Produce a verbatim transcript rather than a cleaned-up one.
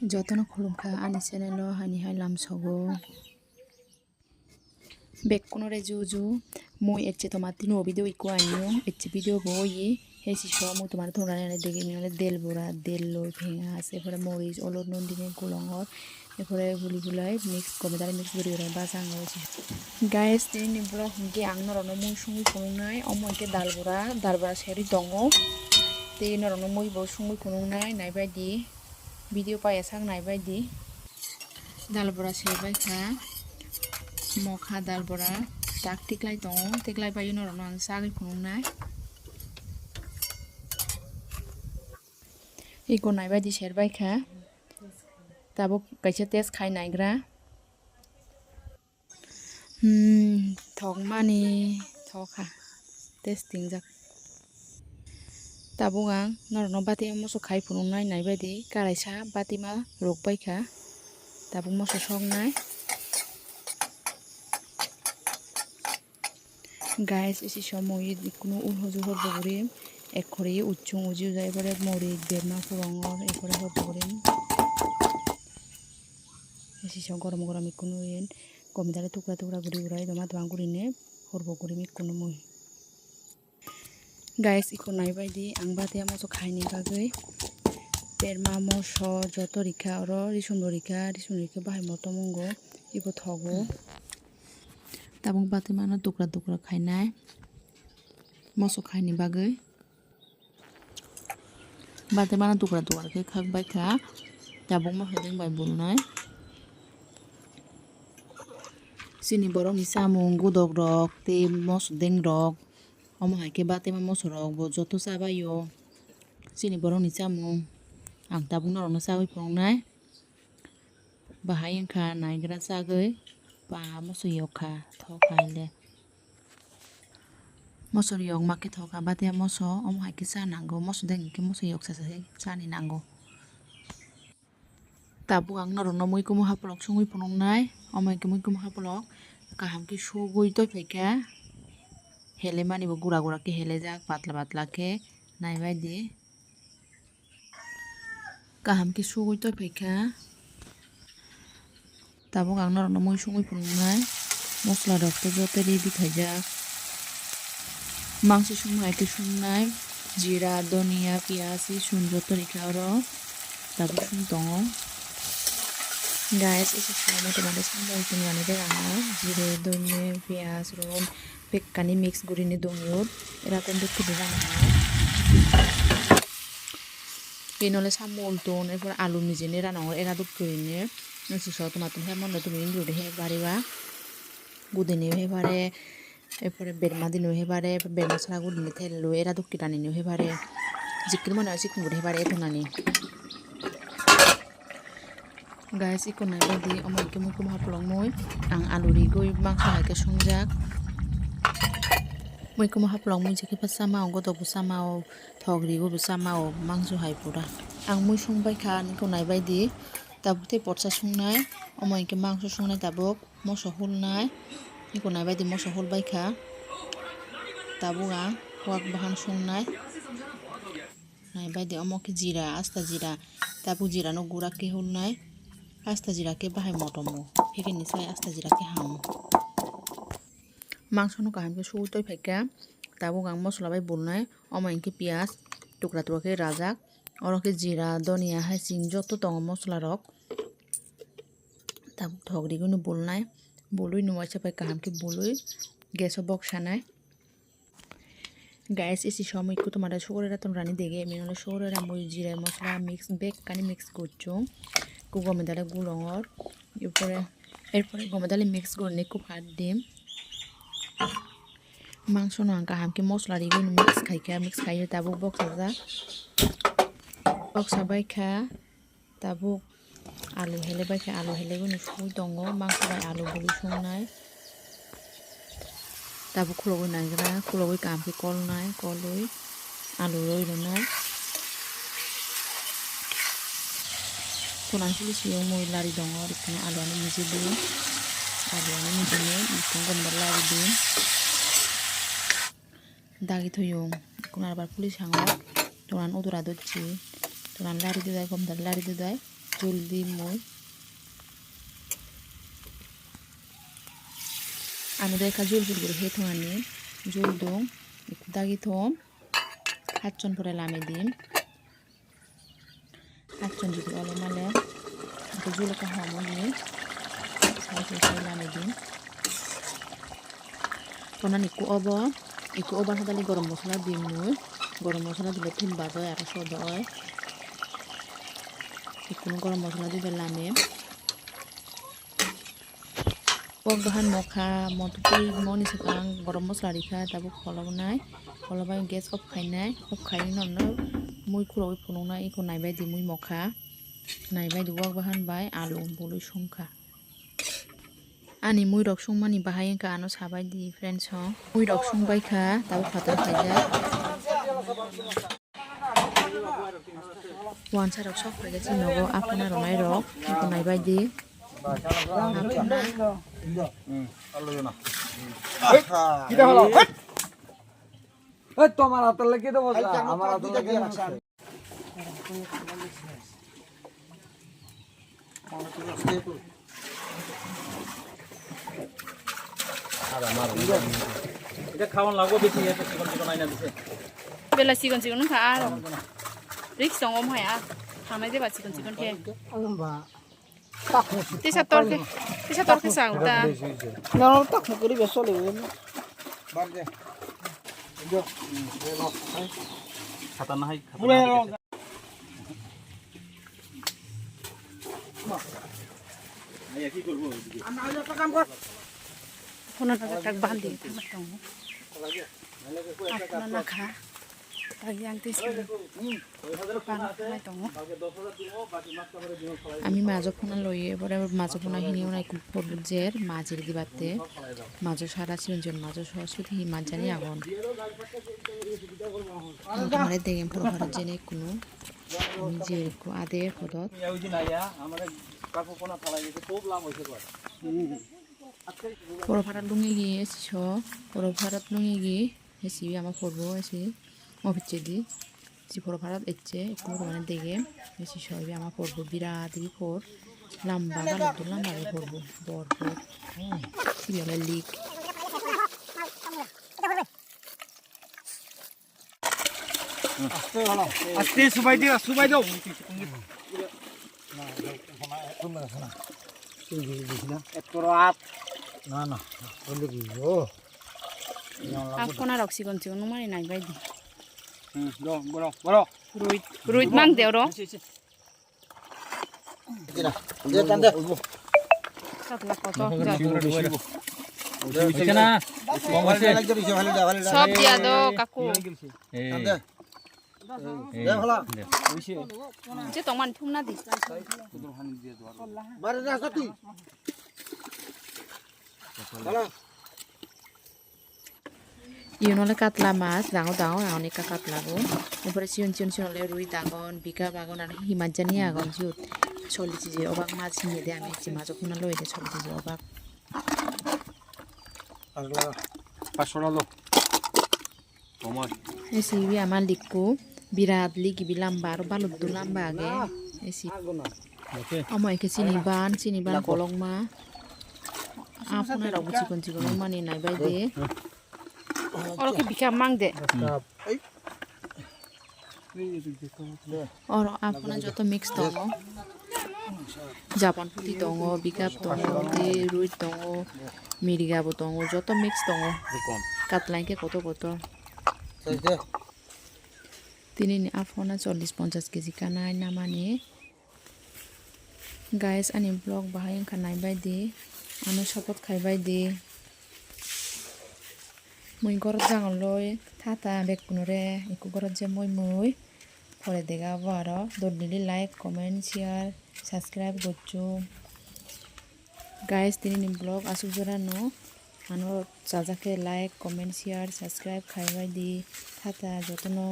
Jotono khulumkha ani channel o, hani hai lamsogo. Bekkuno re juju, mui ecche toma tini o video ikko anyo, ecche video bo oye, he siso mui tomare thongrani ani degi mui ole del bora, del loi phengas, se pore moris, olor, nondini, gulongor, se pore guli gulai mix gome dale mix guri guri bajango. Guys, tini ni vlog hwnkhe ang norokno mui songwi phunuknai, omo hwnkhe dal bora, dal bora serwi tongo, tei norokno mui bo songwi phunuknai, naibaidi. Video paiya sak naibaidi. Dal bora serbaikha, mokha dal bora tak tiklai tongo, tiklai bai norokno ang sagwi phunuknai. Iko naibaidi serbaikha, tabuk kaisa test khai naigra. Hmm, thokmani thokha, tei stingjak. Tabuk ang norokno batima moso khai phunuknai naibaidi, karaisa batima rwkbaikha, tabuk moso soknai. Guys, isi somoi kunu ul huju horbo guri, ekkore uchung uji ujai, ekkore morik berma purongor, ekkore horbo guri. Isi som gorom gorom kunu yen. Gome dale tukra tukra guri urai doma doma gurine horbo guri mikkunu mui. Guys, iko naibaidi ang batia moso khaini bagwi berma moso joto rikha oro, risum bo rikha, risum rikha bahai motom wngo, ibo thogo. Tabuk batimano tukra tukra khainai moso khaini bagwi. Batimano tukra tukra khe khakbaikha, tabuk moso deng bai bulnai. Chini borokni chamung, godok rok tei moso deng rok, omo hai khe batima moso rok bo joto chabaio. Chini borokni chamung ang tabuk norokno chawi phunuknai. Bahai wngkha naigra chagwi, ba moso yokha, thokha hile. Moso riyok ma khe thokha, batia moso, omo hai khe cha nango, moso deng khe moso yoksa se chani nango. Tabuk ang norokno muikumu hapolok songwi phunuknai, omo hai khe muikumu hapolok kaham khe sugwi twi phaikha, helemani bo gura gura khe helejak, patla patla khe naibaidi. Kaham khe sugwi twi phaikha. Tabuk ang norokno mui songwi phunuknai. Mosola rok tei joto ready khaijak. Mangso songma hai khe songnai. Jira, donia, piyaj, risun joto rikha oro. Tabuk song tongo. Guys, isi songma tongmani samung tongmani de ang jira, donia, piyaj rok. Bekkani mix gurinei dongyo, era konduk khe rana nango. Bini ulo samung ulton, erpor alu mijinei rana nango, era duk gurinei. Nang si so toma tong he mondo tumi indi udi he bari ba. Gudinei he bare, erpore berma dinei he bare, berma sara gudinei thello, era duk khe raninei he bare. Jikkir mane oi sikkun guri he bare ethonani. Guys, iko naibaidi omo hinkhe muikum hapolok mui ang alu rigwi mangso hai khe songjak. Muikum hapolok mui jekhe pa sama o, godok bo sama o, thok rigwi bo sama o, mangso hai pura. Ang mui songbaikha, niko naibaidi tabuk tei porsa songnai, omo hinkhe mangso songnai tabuk. Moso hulnai, eko naibaidi moso hulbaikha. Tabuk ang wak bahan sungnai. Naibaidi omo khe jira, asta jira. Tabuk jirano gura khe hulnai. Asta jira khe bahai motomo. Hekeni sai asta jira khe hamo. Mangsono kaham khe sugwi twi phaikha. Tabuk ang mosola bai bulnai. Omo hinkhe piyaj tukra tukra khe rajak. Oro khe jira, donia, haiching joto tongo mosola rok. Tabuk thok rigwino bulnai, bulwino waisa pai kaham khe bulwi gas o bok sanai. Guys, isi somoi kutumare sugurera tongrani dege, mui ole sugurera mui jirai mosola mix bekkani mix gochchung. Ku gome dale gulongor, erpore, erpore gome dale mix gurinei ku phat dim. Mangsono ang kaham khe mosola rigwino mix khaikha, mix khaiwi tabuk bok sajak. Bok sabaikha. Tabuk alu helebaikha, alu heleboni sugwi tongo, mangso bai alu bului sungnai. Tabuk khulogwi naigra, khulogwi kaham khe kolnai, kolwi alu rwi rwnai. Khunang sili siyung mui lari tongo, rikini alu ani miji di, alu ani miji ni muchungo lari di. Dagi thoyung, kunarbar police hango, tonan udura docchi, tonan lari dudai, gomdal lari dudai, Jul di mui. Ano de ekka jul jul guri he thong ani. Jul dung. Ekku dagi thom. Hachon pore lami dim. Hachon jodi olo male. Ekku jul ekka hom odi. Sai sai sai lami dim. Konan ekku obo, ekku obo hadali gorom mosola di mui. Gorom mosola dile thum baj oi aro sod oi. Ekkunu gorom mosola dibe lame. Wak bahan mokha, montui moni swkang gorom mosola rikha, tabuk kholobnai. Kholobai gas off khainai, off khainai nono mui khurogwi phunuknai, eko naibai di mui mokha. Naibai di wak bahan bai alu bului songkha. Ani muirok sungmani bahai wngkha ano sabai di friends ho. Muirok sungbai kha, tabuk phatar khaijak. Wansa rok sok phaikhe chini nogo aphana rwnai rok, eko naibai di. Aphana. Hey, tomar hator lagi to bosa, amar hator lagi. এটা খাওয়ান লাগবো বেশি, এত চিকন চিকন আইনা দিছে। Bela sigon sigon wngkha aro. Risk tongo mohai a. Thangnai jeba sigon sigon khe. Tisa torkhe, tisa torkhe sa uta. No, tak mukuri be sole. খাতারনাক, খাতারনাক। Phone na tak bandi tama tongo. Aphana nakha. Tagi ang tisi. Bandi tama tongo. Ami majo phone loye, bore majo phone hini unai kuphur jer, majir dibate. Majo sara sigon sigon majo so sut hi manjani agon. Ang tumare degem puro paro jene kunu. Ami jer ko ade podot. Poro pharat lungegi esi so, poro pharat lungegi esi ama porbo esi mo pichedi. Si poro pharat ecche, ekku mane dege, esi so ibe ama porbo birat ibe por, lamba baluddur lamba ibe porbo, bor por. Sibe ole lik. Aste, subai diyo, subai diyo. এত রাত। না, না, বললে কি? ও। Aphana rok sigon sigon nungmani naibai di. Hmm, do, boro, boro. Ruit, ruit mang de oro. Katla koto. Sob diya do, kaku. Je tongmani thumna di. Iyen ole katla mas, dango dango, aro ekka katla bo. Epore sigon sigon sigon ole rui dagon, bika bagon, aro hi majani agon jiyot. Solli keji obak mas hinye de ami, je majo phunna loi de solli keji obak. Pagla, paso lo. Tomar. Esi ibe ama likku, birat lik ibe lamba, aro baluddur lamba age. Esi. Oke. Omo eke sini ban, sini ban kolokma. Aphana rok bo chikon chikon mani naibai de. Oro khe bikha mang de. Oro aphana joto mix tongo. Japan puti tongo, bikap tongo, de rui tongo, miriga bo tongo, joto mix tongo. Katla hingke kotor kotor. Tini ni aphana chollish ponchash keji kanai namani. Guys, ani vlog bahai wngkha naibai di, ano support khaibai di. Mui gorot jangoloi thata bekkunore, ikko gorot je mui mui pore dega obo aro. Dol dili like, comment, share, subscribe goccho. Guys, tini ni vlog asuk jorano. Ano chajak khe like, comment, share, subscribe khaibai di. Thata jotono